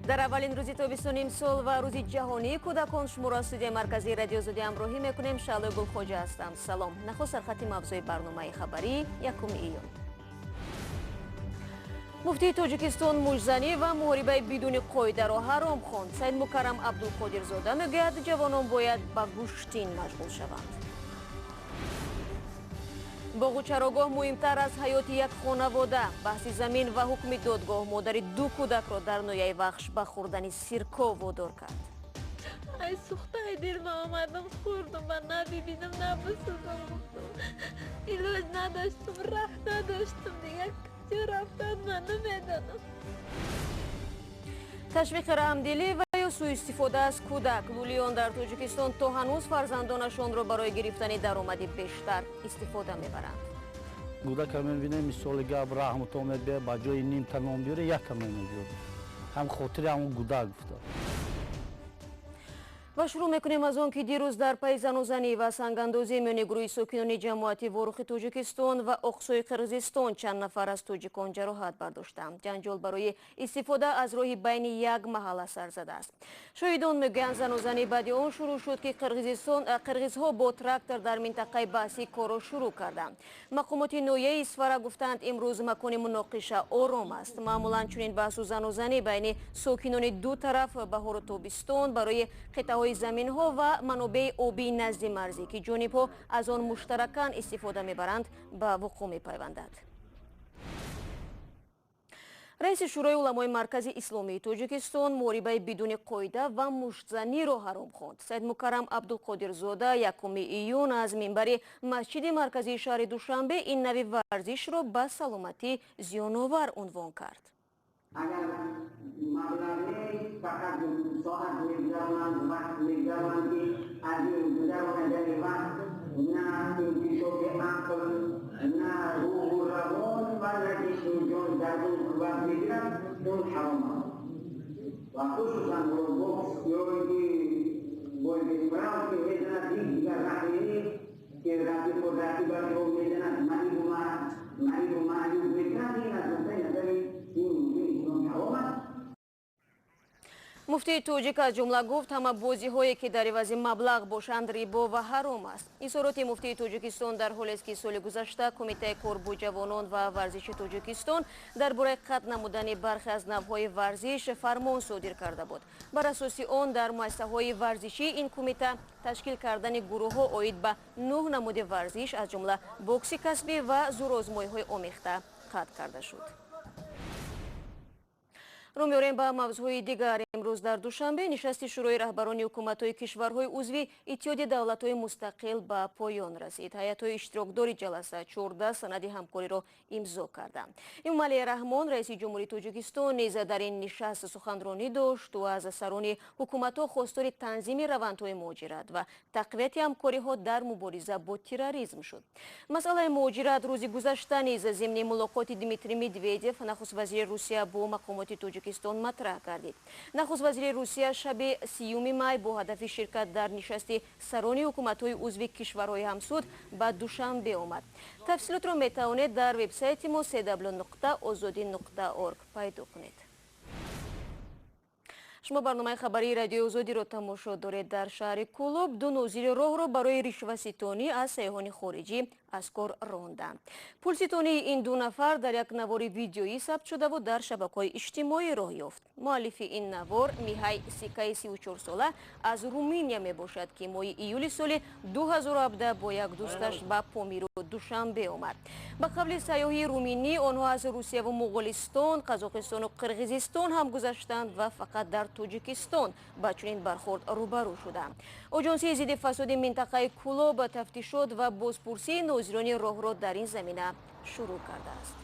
Дар аввалин рӯзи тобистони имсол ва рӯзи ҷаҳонии кӯдакон шуморо аз студияи марказии Радиои Озодӣ ҳамроҳӣ мекунем. Шаълои Гулхоҷа ҳастам. Салом. Нахуст сархати мавзӯи барномаи хабарии 1 июн. Муфтии Тоҷикистон муштзанӣ ва муҳорибаи бидуни қоидаро ҳаром хонд. Саид Мукаррам Абдулқодирзода мегӯяд, ҷавонон бояд ба гӯштин машғул шаванд. Боғу чарогоҳ муҳимтар аз ҳаёти як хонавода. Баҳси замин ва ҳукми додгоҳ модари ду кӯдакро дар ноҳияи Вахш ба хӯрдани сирко водор кард. Ай, сӯхтаи дилма омадам, хӯрдум, ба на бибинам, на бисӯзам, гуфтам. Илоҷ надоштум, раҳ надоштум, дигар куҷо рафтан ман намедонам. Ташвиқи раҳмдилӣ ва ё сӯистифода аз кӯдак. Лӯлиён дар Тоҷикистон то ҳанӯз фарзандонашонро барои гирифтани даромади бештар истифода мебаранд. Кӯдака мебинем, мисоли гап, раҳмато мебия, ба ҷои нимта нон биёре, якта нон мебиёре, ҳам хотири ҳамон гудак гуфта. Ва шурӯъ мекунем аз он, ки дирӯз дар пайи занозанӣ ва сангандозӣ миёни гурӯҳи сокинони ҷамоати Ворухи Тоҷикистон ва Оқсои Қирғизистон чанд нафар аз тоҷикон ҷароҳат бардоштанд. Ҷанҷол барои истифода аз роҳи байни як маҳалла сар задааст. Шоҳидон мегӯянд, занозанӣ баъди он шурӯъ шуд, ки қирғизҳо бо трактор дар минтақаи баҳсӣ корро шурӯъ карданд. Мақомоти ноҳияи Исфара гуфтанд, имрӯз макони муноқиша ором аст. Маъмулан чунин баҳсу занозанӣ байни сокинони ду тараф баҳору тобистон барои қитъаҳои заминҳо ва манобеи обии назди марзӣ, ки ҷонибҳо аз он муштаракан истифода мебаранд, ба вуқӯъ мепайвандад. Раиси Шӯрои уламои маркази исломии Тоҷикистон муҳорибаи бидуни қоида ва муштзаниро ҳаром хонд. Саидмукаррам Абдулқодирзода 1 июн аз минбари масҷиди марказии шаҳри Душанбе ин нави варзишро ба саломатӣ зиёновар унвон кард. Агар маблағ нест, фақат соат мегузаронанд, вақт мегузаронанд, ки аз ин гузаронидани вақт на инкишофи ақл, на рӯҳу равон ва на ҷисму ҷон дар он қувват мегирад, он ҳаром аст. Ва хусусан бокс ё ин ки бойбисбрав, ки мезанад, ҳеҷ дигар раҳме нест, ки рафиқу рақибашро мезанад, маъибу маъюб мекунад. Ин аз нуқтаи назари дин ислом ҳаром аст. Муфтии тоҷик аз ҷумла гуфт, ҳама бозиҳое, ки дар ивази маблағ бошанд, рибо ва ҳаром аст. Изҳороти муфтии Тоҷикистон дар ҳолест, ки соли гузашта Кумитаи кор бо ҷавонон ва варзиши Тоҷикистон дар бораи қатъ намудани бархе аз навъҳои варзиш фармон содир карда буд. Бар асоси он, дар муассисаҳои варзишии ин кумита ташкил кардани гурӯҳҳо оид ба нӯҳ намуди варзиш, аз ҷумла бокси касбӣ ва зӯрозмоиҳои омехта, қатъ карда шуд. Рӯ меорем ба мавзӯъҳои дигар. Имрӯз дар Душанбе нишасти Шӯрои раҳбарони ҳукуматҳои кишварҳои узви Иттиҳоди давлатҳои мустақил ба поён расид. Ҳайатҳои иштирокдори ҷаласа 14 санади ҳамкориро имзо карданд. Эмомалӣ Раҳмон, раиси ҷумҳури Тоҷикистон, низ дар ин нишаст суханронӣ дошт. Ӯ аз сарони ҳукуматҳо хостори танзими равандҳои муҳоҷират ва тақвияти ҳамкориҳо дар мубориза бо терроризм шуд. Масъалаи муҳоҷират рӯзи гузашта низ зимни мулоқоти Дмитрий Медведев, нахуствазири Русия, бо мақомоти Тоҷикистон матраҳ гардид. Нахуствазири Русия шаби 30 май бо ҳадафи ширкат дар нишасти сарони ҳукуматҳои узви кишварҳои ҳамсуд ба Душанбе омад. Тафсилотро метавонед дар вебсайти мо cw.ozodi.org пайдо кунед. Шумо барномаи хабарии Радиои Озодиро тамошо доред. Дар шаҳри Кӯлоб ду нозири роҳро барои ришваситонӣ аз сайёҳони хориҷӣ аз кор ронданд. Пулситонии ин ду нафар дар як навори видеоӣ сабт шудаву дар шабакаҳои иҷтимоӣ роҳ ёфт. Муаллифи ин навор Миҳай Сикаи 34сола аз Руминия мебошад, ки моҳи июли соли 2017 бо як дӯсташ ба Помиру Душанбе омад. Ба қавли сайёҳии руминӣ, онҳо аз Русияву Моғолистон, Қазоқистону Қирғизистон ҳам гузаштанд ва фақат дар Тоҷикистон ба чунин бархӯрд рӯбарӯ шуданд. Оҷонсии зидди фасоди минтақаи Кӯлоб тафтишот ва бозпурсии нозирони роҳро дар ин замина шурӯъ кардааст.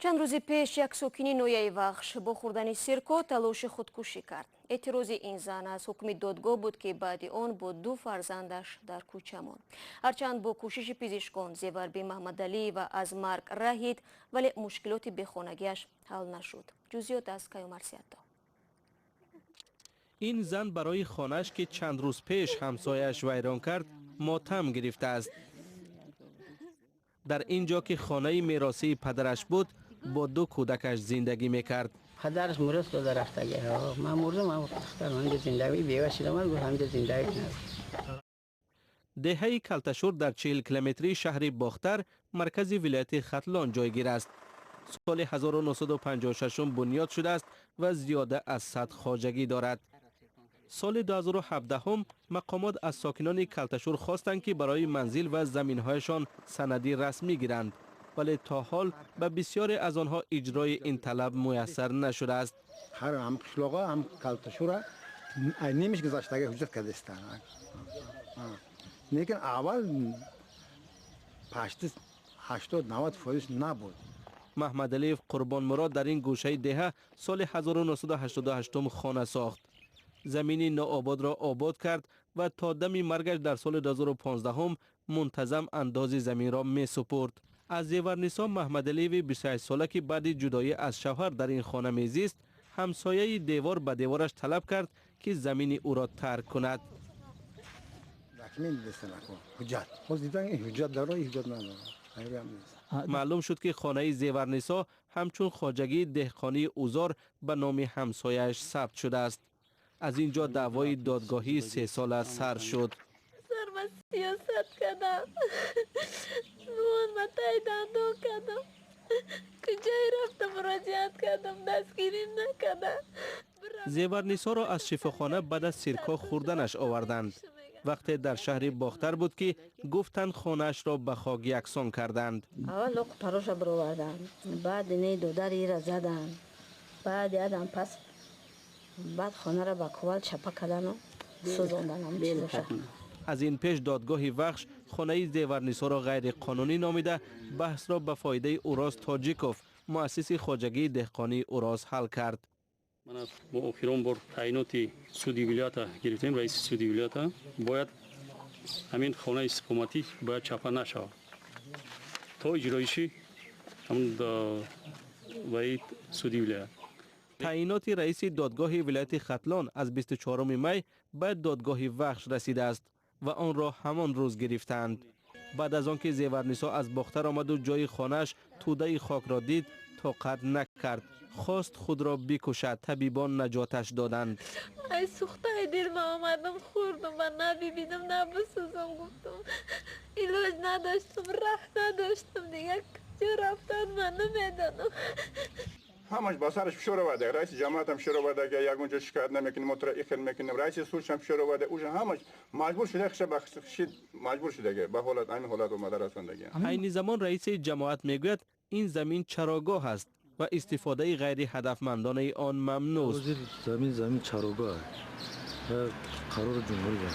Чанд рӯзи пеш як сокини ноҳияи Вахш бо хӯрдани сирко талоши худкушӣ кард. Эътирози ин зан аз ҳукми додгоҳ буд, ки баъди он бо ду фарзандаш дар кӯча монд. Ҳарчанд бо кӯшиши пизишкон Зеварби Маҳмадалиева аз марг раҳид, вале мушкилоти бехонагиаш ҳал нашуд. Ҷузъиёт аз Каюмарсиятто. Ин зан барои хонааш, ки чанд рӯз пеш ҳамсояаш вайрон кард, мотам гирифтааст. Дар ин ҷо, ки хонаи меросии падараш буд, бо ду кӯдакаш зиндагӣ мекард. Падараш мурд, дода рафтагӣ. Ман мурдам, духтар ҳаминҷо зиндагӣ бева шудам, гуфт ҳаминҷо зиндагӣ кунад. Деҳаи Калташур дар 40 километрии шаҳри Бохтар, маркази вилояти Хатлон ҷойгир аст. Соли 1956 бунёд шудааст ва зиёда аз 100 хоҷагӣ дорад. Соли 2017 мақомот аз сокинони Калташур хостанд, ки барои манзил ва заминҳояшон санади расмӣ гиранд, вале то ҳол ба бисёре аз онҳо иҷрои ин талаб муяссар нашудааст. Ҳар ҳам қишлоға, ҳам Калташура нимиш гузаштага ҳуҷҷат кардастанд. Лекин аввал пашти 80-90% набуд. Маҳмадалиев Қурбонмурод дар ин гӯшаи деҳа соли 1988 хона сохт. Замини ноободро обод кард ва то дами маргаш дар соли 2015 мунтазам андози заминро месупурд. Аз Зеварнисо Маҳмадалиеви 28 сола, ки баъди ҷудоӣ аз шавҳар дар ин хона мезист, ҳамсояи девор ба девораш талаб кард, ки замини ӯро тарк кунад. Маълум шуд, ки хонаи Зеварнисо ҳамчун хоҷагии деҳқонии Узор ба номи ҳамсояаш сабт шудааст. Аз ин ҷо даъвои додгоҳии сесола сар шуд. Сарма сиёсат кардам, муонматай дандон кардам, куҷое рафтам муроҷиат кардам, дастгирӣ накардам. Зеварнисоро аз шифохона баъд аз сирко хӯрданаш оварданд. Вақте дар шаҳри Бохтар буд, ки гуфтанд хонаашро ба хок яксон карданд. Аввал лоқу пароша бароварданд, баъд инаи додари ира заданд, баъд ядам пас баъд хонаро ба кувал чапа кардану сӯзондан. Аз ин пеш додгоҳи Вахш хонаи Зеварнисоро ғайриқонунӣ номида, баҳсро ба фоидаи Уроз Тоҷиков, муассиси хоҷагии деҳқонии Уроз, ҳал кард. Мо охирон бор таъиноти суди вилоята гирифтем. Раиси суди вилоята бояд ҳамин хонаи истиқоматӣ бояд чапа нашавад то иҷроиши ваи суди вилоят. Таъиноти раиси додгоҳи вилояти Хатлон аз 24 май ба додгоҳи Вахш расидааст ва онро ҳамон рӯз гирифтаанд. Баъд аз он ки Зеварнисо аз Бохтар омаду ҷои хонааш тӯдаи хокро дид, тоқат накард, хост худро бикушад. Табибон наҷоташ доданд. Ай сӯхтаи дил ма омадам, хӯрдум, ба набибинам, набисӯзам, гуфтум. Илоҷ надоштум, раҳ надоштум, дигар куҷо рафтан ман намедонам. Ҳамаш ба сараш фишор оварда, раиси ҷамоатам фишор оварда, ки ягон ҷо шикоят намекунем, мо туро ихел мекунем. Раиси судшам фишор оварда, уже ҳамаш маҷбур шуда, хиша ба хишид маҷбур шудаги, ба ҳолат ҳамин ҳолат омада расондаги. Айни замон раиси ҷамоат мегӯяд, ин замин чарогоҳ аст ва истифодаи ғайриҳадафмандонаи он мамнӯъст. Замин чарогоҳ қарори ҷумҳурӣ.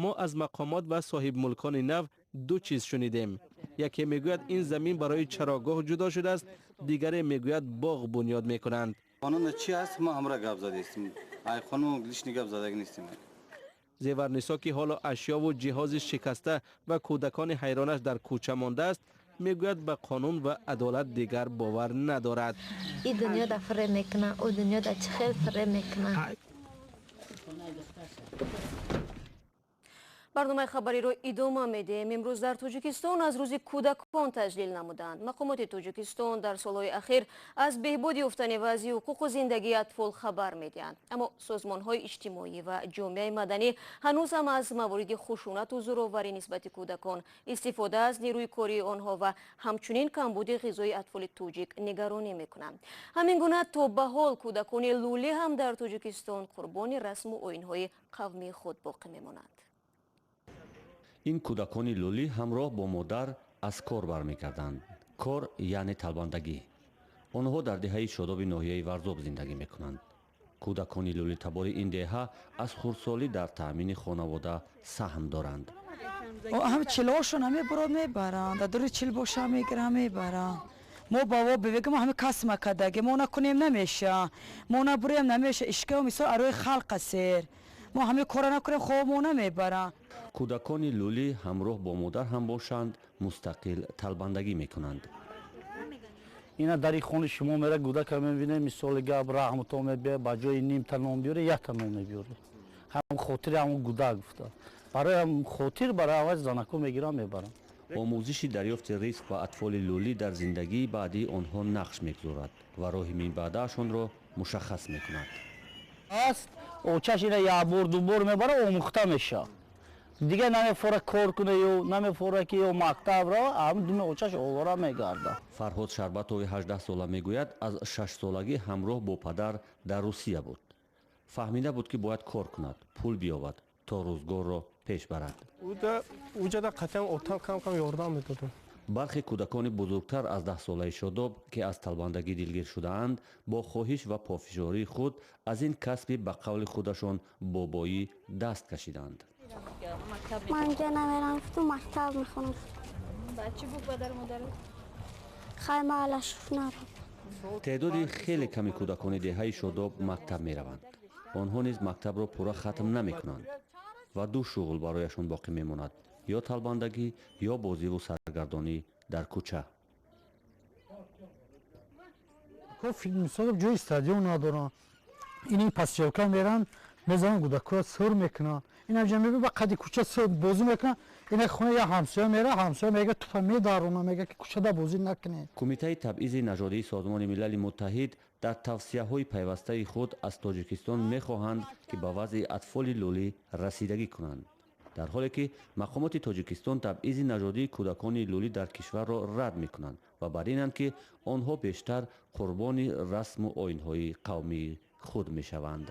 Мо аз мақомот ва соҳибмулкони нав ду чиз шунидем. Яке мегӯяд, ин замин барои чарогоҳ ҷудо шудааст, дигаре мегӯяд, боғ бунёд мекунанд. Қонун чи ҳаст, мо ҳамра гап задастем, ай қонун лишний гап задаги нестем. Зеварнисо, ки ҳоло ашёву ҷиҳози шикаста ва кӯдакони ҳайронаш дар кӯча мондааст, мегӯяд, ба қонун ва адолат дигар бовар надорад. И дунё да фиреб мекунад, ӯ дунё да чӣ хел фиреб мекунад. Барномаи хабариро идома медиҳем. Имрӯз дар Тоҷикистон аз рӯзи кӯдакон таҷлил намуданд. Мақомоти Тоҷикистон дар солҳои ахир аз беҳбуд ёфтани вазъи ҳуқуқу зиндагии атфол хабар медиҳанд. Аммо созмонҳои иҷтимоӣ ва ҷомеаи маданӣ ҳанӯз ҳам аз мавориди хушунату зӯроварӣ нисбати кӯдакон, истифода аз нерӯи кории онҳо ва ҳамчунин камбуди ғизои атфоли тоҷик нигаронӣ мекунанд. Ҳамин гуна то ба ҳол кӯдакони лулӣ ҳам дар Тоҷикистон қурбони расму оинҳои қавмии худ боқӣ мемонанд. Ин кӯдакони лулӣ ҳамроҳ бо модар аз кор бармегарданд. Кор яъне талбандагӣ. Онҳо дар деҳаи Шодоби ноҳияи Варзоб зиндагӣ мекунанд. Кӯдакони лулитабори ин деҳа аз хурдсолӣ дар таъмини хонавода саҳм доранд. Ҳам чилошон ҳаме бурод мебаранд, дар дури чил боша мегиранд, мебаранд. Мо ба во бивегим, ҳаме кас макадаги, мо накунем намеша, мо набурем намеша, ишкао мисол арои халқа сер. Мо ҳаме кора накунем, хоб мо намебаранд. Кӯдакони лулӣ ҳамроҳ бо модар ҳам бошанд, мустақил талбандагӣ мекунанд. Ина дари хони шумо мера, кӯдака мебинем, мисоли гап раҳмато мебия, ба ҷои нимта нон биёре, якта нон мебиёре. Ҳам хотири ҳамон кӯдак гуфта. Барои ҳам хотир барои аввал занако мегирам, мебарам. Омӯзиши дарёфти ризқ ба атфоли лӯлӣ дар зиндагии баъдии онҳо нақш мегузорад ва роҳи минбаъдаашонро мушаххас мекунад. Аст очаш ина як бор ду бор мебара, омӯхта мешавад. Дигар намефора кор куна ё намефора ки ё мактаб рава, ҳам думи очаш овора мегардад. Фарҳод Шарбатови 18 сола мегӯяд, аз 6 солагӣ ҳамроҳ бо падар дар Русия буд. Фаҳмида буд, ки бояд кор кунад, пул биёвад, то рӯзгорро пеш барад. Уҷада қатъиан отам кам кам ёрдам медодам. Бархе кӯдакони бузургтар аз 10-солаи Шодоб, ки аз талбандагӣ дилгир шудаанд, бо хоҳиш ва пофишории худ аз ин касби ба қавли худашон бобоӣ даст кашиданд. Ман ҷа намерам, ту мактаб мехонам. Чӣ буд падару модарат? Хай, маалашуф нарам. Теъдоди хеле ками кӯдакони деҳаи Шодоб мактаб мераванд. Онҳо низ мактабро пурра хатм намекунанд ва ду шуғл барояшон боқӣ мемонад: ё талбандагӣ, ё бозиву саргардонӣ дар кӯча. Мисол, ҷои стадион надоранд. Ин посёлка меранд, мезананд, кӯдакҳоя сир мекунанд. Ина ҷа меби, ба қади кӯча сир бозӣ мекунанд. Ина хона я ҳамсоя мера, ҳамсоя мега, тупа медарона, мега, ки кӯчада бозӣ накунед. Кумитаи табъизи нажодии Созмони Милали Муттаҳид дар тавсияҳои пайвастаи худ аз Тоҷикистон мехоҳанд, ки ба вазъи атфоли лӯлӣ расидагӣ кунанд, дар ҳоле ки мақомоти Тоҷикистон табъизи нажодии кӯдакони лӯлӣ дар кишварро рад мекунанд ва бар инанд, ки онҳо бештар қурбони расму оинҳои қавмии худ мешаванд.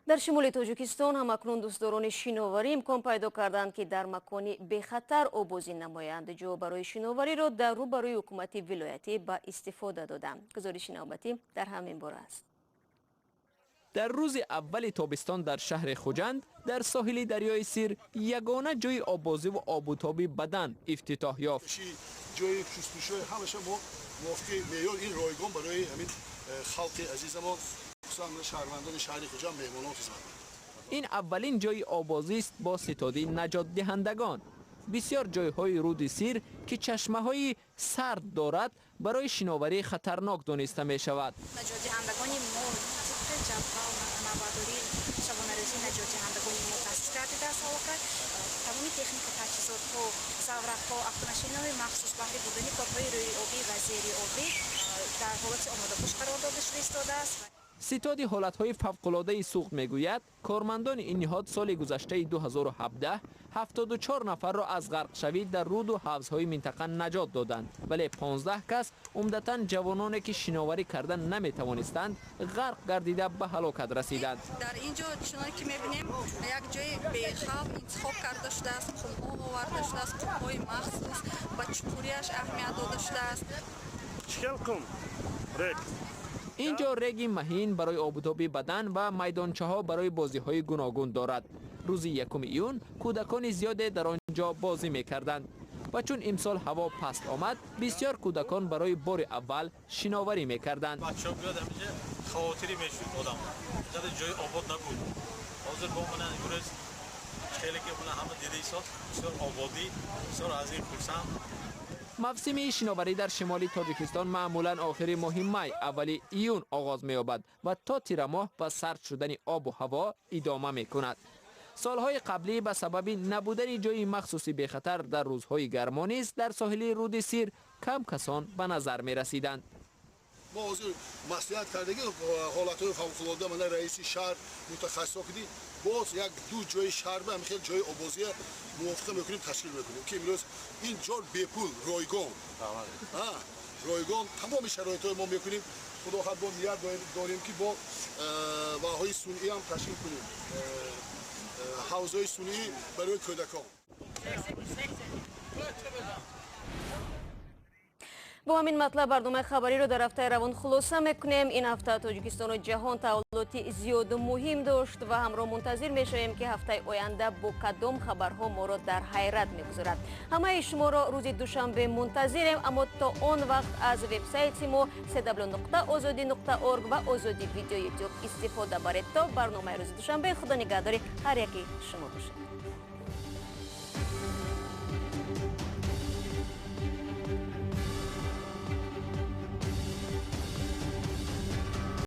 Дар шимоли Тоҷикистон ҳамакнун дӯстдорони шиноварӣ имкон пайдо карданд, ки дар макони бехатар обозӣ намоянд. Ҷо барои шиновариро дар рӯбарӯи ҳукумати вилоятӣ ба истифода доданд. Гузориши навбатӣ дар ҳамин бора аст. Дар рӯзи аввали тобистон дар шаҳри Хуҷанд, дар соҳили дарёи Сир, ягона ҷои оббозиву обутоби бадан ифтитоҳ ёфт. Ҷои шустушӯи ҳамаша мо мувофиқи меъёр, ин ройгон барои ҳамин халқи азизамон, хусусан шаҳрвандони шаҳри Хуҷанд, меҳмонон хизмат. Ин аввалин ҷои оббозист бо ситоди наҷотдиҳандагон. Бисёр ҷойҳои руди Сир, ки чашмаҳои сард дорад, барои шиноварӣ хатарнок дониста мешавад. Наҷотдиҳандагони мо тибқи ҷадвал навбатдории шабонарӯзии наҷотдиҳандагони мо таъсис гардидааст. Аллакай тамоми техника, таҷҳизотҳо, заврақҳо, автомошинаҳои махсус баҳри бурдани корҳои рӯиобӣ ва зериобӣ дар ҳолати омодабош қарор дода шуда истодааст. Ситоди ҳолатҳои фавқулодаи Суғд мегӯяд, кормандони ин ниҳод соли гузаштаи 2017 74 нафарро аз ғарқшавӣ дар руду ҳавзҳои минтақа наҷот доданд, вале 15 кас, умдатан ҷавононе, ки шиноварӣ карда наметавонистанд, ғарқ гардида ба ҳалокат расиданд. Дар ин ҷо, чуноне ки мебинем, як ҷои бехавф интихоб карда шудааст. Қумҳо оварда шудааст, қумҳои махсус, ба чуқуриаш аҳамият дода шудааст. Чӣ қум рег. Ин ҷо реги маҳин барои обутоби бадан ва майдончаҳо барои бозиҳои гуногун дорад. Рӯзи 1 июн кӯдакони зиёде дар он ҷо бозӣ мекарданд ва чун имсол ҳаво паст омад, бисёр кӯдакон барои бори аввал шиноварӣ мекарданд. Бачаҳо биёд, ҳаминҷа хавотирӣ мешуд одам, инқадар ҷои обод набуд. Ҳозир бо мана имрӯз хеле ки мана ҳама дида истод, бисёр ободӣ, бисёр аз ин хурсанд. Мавсими шиноварӣ дар шимоли Тоҷикистон маъмулан охири моҳи май, аввали июн оғоз меёбад ва то тирамоҳ ба сард шудани обу ҳаво идома мекунад. Солҳои қаблӣ ба сабаби набудани ҷои махсуси бехатар дар рӯзҳои гармо низ дар соҳили руди Сир кам касон ба назар мерасиданд. Мо ҳозир маслиҳат кардагӣ, ҳолатҳои фавқулода, мана раиси шаҳр, мутахассисо киди, боз як ду ҷои шаҳр ба ҳамин хел ҷои обозия мувофиқа мекунем, ташкил мекунем, ки имрӯз ин ҷо бепул, ройгон, ройгон, тамоми шароитҳои мо мекунем. Худо хоҳад, бо ният дорем, ки бо ваҳои сунъӣ ҳам ташкил кунем, ҳавзҳои сунъӣ барои кӯдакон. Бо ҳамин матлаб барномаи хабариро дар ҳафтаи равон хулоса мекунем. Ин ҳафта Тоҷикистону ҷаҳон таҳаввулоти зиёду муҳим дошт ва ҳамроҳ мунтазир мешавем, ки ҳафтаи оянда бо кадом хабарҳо моро дар ҳайрат мегузорад. Ҳамаи шуморо рӯзи душанбе мунтазирем, аммо то он вақт аз вебсайти мо cw.ozodi.org ва Озоди Видео Ютуб истифода баред. То барномаи рӯзи душанбе, худо нигаҳдори ҳар яки шумо бошад.